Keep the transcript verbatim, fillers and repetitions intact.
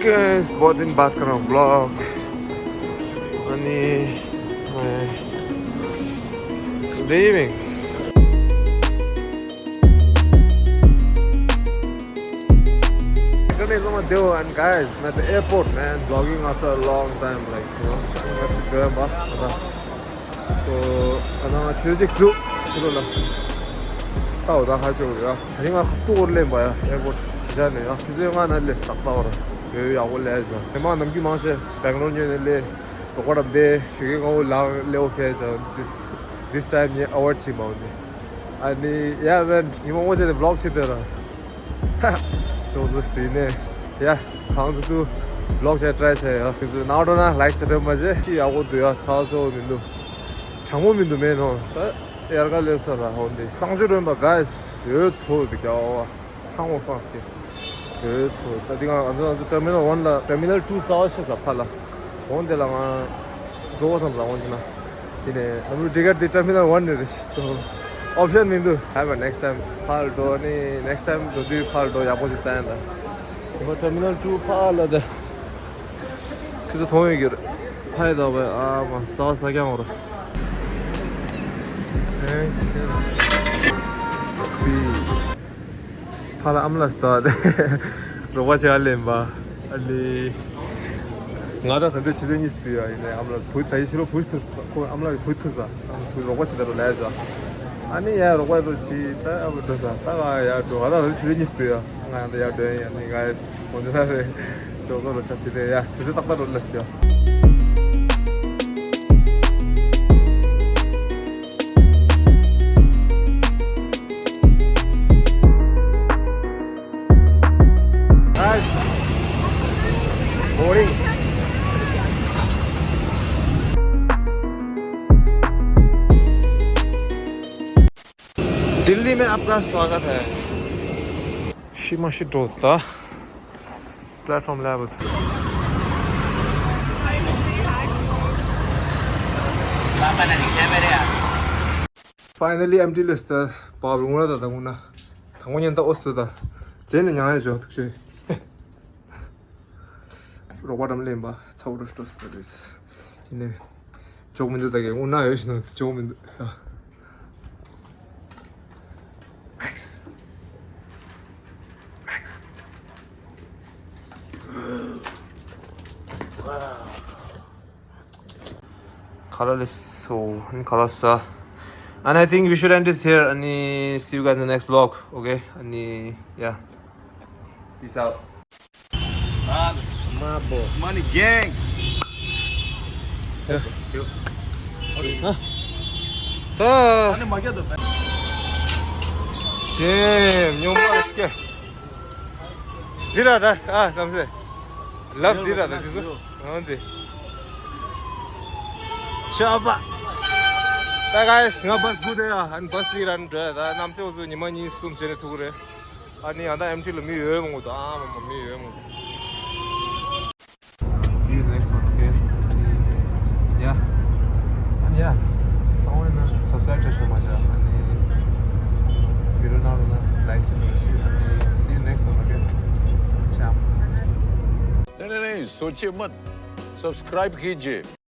Guys, बहुत दिन बाद कर रहा हूँ vlog। अनि, मैं leaving। Guys, I'm at the airport, man. Vlogging after a long time, like, you know, I'm at the airport. So, ང་ཆུ་ཚོད་གཅིག་ཚུད་ཕྱི་ལོགས་ལ་ལྟ་བ་ད་ཧ་ཅོ་ཡ། ད་རིང་ང་ཁ་ཐུག་ལེན་པ་ཡ། ཨེར་པོར་ཊི་ཞིག་ནས་ཡ། ཆུ་ཚོད་ལྔ་ན་ལས་ཏག་ཏག་བར་ཡོད། ཡག་པོ་ལས་བྱ། ཧེ་མ་ནམ་རྒྱུན་མང་ཆེ་སྦེང་ལོར་ཉོས་ནས་ལས་རོགས་པ་རམ་དེ་ཞུ་གི་ང་བོ་ལག་ལེའོ་ཁེ་བྱ། This this time ངས་ཨ་ཝར་ཌི་ཅིག་མ་འོང་དེ། ཨ་ནི་ཡ་བན་ཉི་མ་ངོ་ཆེ་དེ་vlog་བྱེད་དེ་ར། ཅོག་ཙེ་སྟེང་ནས་ཡ། གང་དུ་དུ་vlog་བྱས་try་བྱས་ཡ། དེ་ཚོ་ནང་འགྲོ་ན་like་བྱེད་རེ་མ་བྱེད་ཅི་ཡག་པོ་འདུག་ཡ། ཚ་ཚོ་མི་འདུག་གྲང་མོ་མི་འདུག་མེད་ནོ། ད་དབྱར་ཁ་སླེབས་ས་ར་ཧོ་འདི་གསང་སྤྱོད་རོན་པ་guys་ཡོད་ཚོ་འདི་རྒྱ་བ་ཚང་མོ་གསང་སྐད་ཡོད་ཚོ། ད་འདི་ག་ང་ཚོ་ང་ཚོ་terminal one་ལ་terminal two་གསར་བ་ཤེས་ས་ཕ་ལ་འོང་དེ་ལ་ང་འགྲོ་བ་བསམ་ས་འོང་ཅི་ན། ཡིན་ནས་ནམ་རུ་ཊི་ཀེ་ཊི་དེ་terminal one་ནས་རེད། So option་མི་འདུག Have a next time་ཕར་འགྲོ་ནི་next time་འགྲོ་དུས་ཕར་འགྲོ་ཡག་པོ་ཞིག་བསྟན་ད། ཉི་མ་terminal two་ཕར་ལ་ད། ཁྱོད་ཚོ་མཐོང་ཡོད་ཀྱི་རེད། ཕ་ཡི་ད་བས་ཨ་མ་ཟ་བ་ཟ་རྐྱང་འོར། ཕ་ལ་ཨམ་ལ་སྟ་དེ་རོགས་པ་བྱེད་ལེན་པ། ཨ་ལི། ང་ད་ད་འདོད་ཆུ་ཚོད་གཉིས་སུ་དུས་ཡ་ཡིན་ནས་ཨམ་ལ་བུ་ད་ཡི་ཕྱི་ལོ་བུ་ཐུ་ཁོ་ཨམ་ལ་བུ་ཐུ་ཟ། ཨམ་བུ་རོགས་པ་བྱེད་ད་རོ་ལས་ཟ། ཨ་ནི་ཡ་རོགས་པ་རོ་ཆི་ད་ཨ་བུ་འགྲོ་ཟ་ད་ང་ཡ་འགྲོ་ང་ད་ད་ཆུ་ཚོད་གཉིས་སུ་དུས་ཡ། ང་ཡང་ད་ཡར་འདོན་ཡ་ནི་guys་མོ་འདི་ལ་རེད། ཅོག་ཙོ་རོ་ཆ་སི་དེ་ཡ་དུས་ཚོད་ཏག་ཏག་རོ་ལ་སི་ཡ། Guys, boarding. Delhi में आपका स्वागत है। ཤི་མ་ཤི་འགྲོ་ད། Platform level. Finally empty list. བ་རུང་ར་ད་ད་ངུ་ན། ད་ངུ་ཉན་ད་ཨོ་སུ་ད། ཇེ་ནི་ཉང་ཡ་ཇོ་ཐུག་ཤེ། རོགས་པ་རམ་ལེན་པ་ཚ་བོ་རོ་ཤི་ཏོ་སི་ཏ་རེས། ཡིན་ནས། ཇོག་མི་འདུག་ད་གས་ངུ་ན་ཡོད་ཤི་ན་ཇོག་མི་འདུག Max. Max. Colorless so, colorless. And I think we should end this here. And see you guys in the next vlog. Okay? And yeah. Peace out. Money gang. ད། ཅེ། ཉོ་མ་རེད་ཀྱེ། འདི་ར་ད། ཨ་གམ་སེ། ལབ་འདི་ར་ད་འདི་ཚོ། འོན་ཏེ། ཤ་བ། ད་guys་ང་བ་སི་སྒུག་དེ་ཡ། ཨན་བ་སི་ལི་རན་འགྲོ་ཡ། ད་གནམ་སེ་འུ་ཚོ་ཉི་མ་གཉིས་གསུམ་བྱས་ནས་ཐུག་རེད། ཨ་ནི་ཨ་ད་ཨེམ་ཊི་ལ་མི་ཡོད་མང་པོ་ད། ཨ་མ་མ་མི་ཡོད་མང་པོ། See you next one, okay? Yeah. And yeah, someone subscribe to my channel. And video now like, share, and see you next one, okay? Ciao. नहीं नहीं नहीं, सोचिए मत, सब्सक्राइब कीजिए।